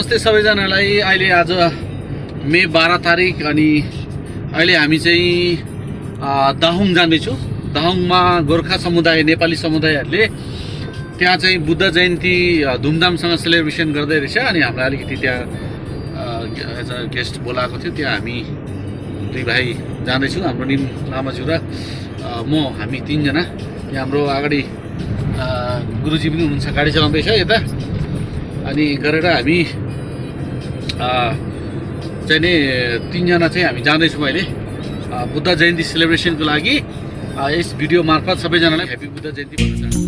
नमस्ते सबैजनालाई। अहिले आज मे 12 तारिक अनि अहिले हामी चाहिँ दाहुङ जाँदैछौँ। दाहुङमा गोर्खा समुदाय नेपाली समुदायहरूले त्यहाँ चाहिँ बुद्ध जयन्ती धुमधामसँग सेलिब्रेसन गर्दै रहेछ अनि हामीलाई अलिकति त्यहाँ एज अ गेस्ट बोलाएको थियो। त्यहाँ हामी दुई भाइ जाँदैछौँ, हाम्रो निम लामाज्यू र हामी तीनजना। यहाँ हाम्रो अगाडि गुरुजी पनि हुनुहुन्छ, गाडी चलाउँदैछ यता। अनि गरेर हामी चाहिँ नि तीनजना चाहिँ हामी जाँदैछौँ अहिले बुद्ध जयन्ती सेलिब्रेसनको लागि। यस भिडियो मार्फत सबैजनालाई ह्यापी बुद्ध जयन्ती भन्न चाहन्छु।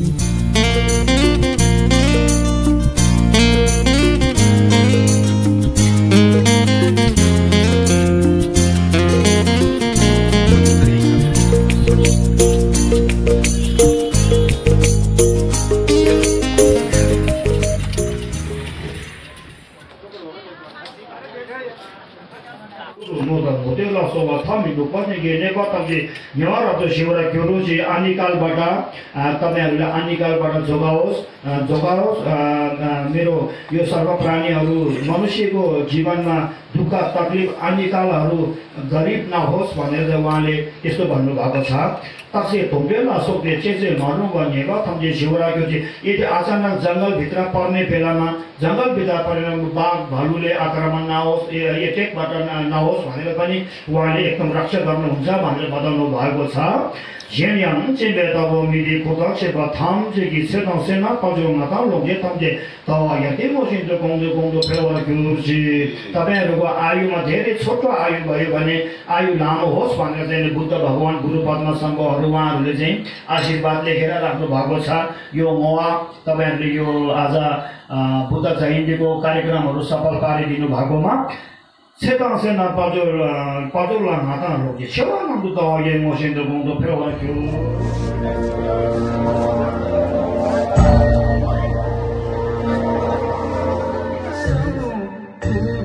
모델로 소와 탐이고 번역에 내가 당시 영어로도 시월에 교로지 아니갈바다 तपाईहरुले आनिकालबाट जोगाओस् मेरो यो सर्व प्राणीहरु मनुष्यको जीवनमा दुःख तकलिफ आनिकालहरु गरिब नहोस् भनेर उहाँले यस्तो भन्नु भएको छ। तसे धोबेला सोक्ने चाहिँ मर्नु भनेको थम्जे शिवराको चाहिँ यदि अचानक जंगल भित्र पर्ने बेलामा जंगल भित्र परेर बाघ भालुले आक्रमण नहोस् एटेकबाट नहोस् भनेर पनि उहाँले एकदम रक्षा गर्नुहुन्छ भनेर बताउनु भएको छ। Yang cembe tabo midi kotak seba tham jegi sedang sena pajo mata loge tamje tawa yati mosin to gongdo pewa gyurji तपाईहरुको आयुमा धेरै छोटो आयु भयो भने आयु लामो होस् भनेर चाहिँ बुद्ध भगवान गुरु पद्मसम्भवहरु उहाँहरुले चाहिँ आशीर्वाद लेखेर राख्नु भएको छ। यो मोआ तपाईहरुले यो आज बुद्ध जयन्तीको कार्यक्रमहरु सफल पारिदिनु भएकोमा 세상 세나 빠져라 나타나고 시원한 또 예 모신도 공도 배워가지고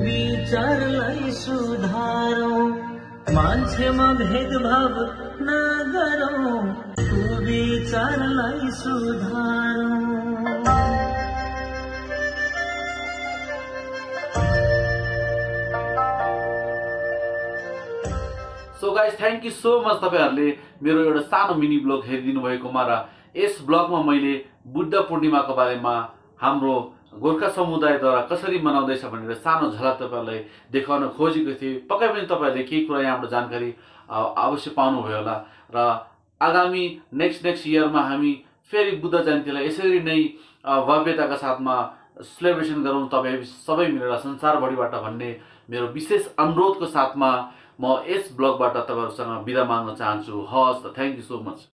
विचारलाई सुधारौं मान्छेमा भेदभाव नगरौं विचारलाई सुधारौं। So guys thank you so much तपाईहरुले मेरो एउटा सानो मिनी ब्लग हेरिदिनु भएकोमा र यस ब्लगमा मैले बुद्ध पूर्णिमाको बारेमा हाम्रो गोर्खा समुदायद्वारा कसरी मनाउँदैछ भनेर सानो झलक तपाईहरुलाई देखाउन खोजेको थिएँ। पक्कै पनि तपाईहरुले केही कुरा यहाँबाट जानकारी अवश्य पाउनुभयो होला र आगामी नेक्स्ट इयरमा हामी फेरि बुद्ध जयन्तीलाई यसरी नै भव्यताका साथमा सेलिब्रेसन गरौँ तपाई सबै मिलेर संसारभरिबाट भन्ने मेरो विशेष अनुरोधको साथमा म यस ब्लगबाट तपाईहरुसँग बिदा माग्न चाहन्छु। हस् त थ्याङ्क यू सो मच।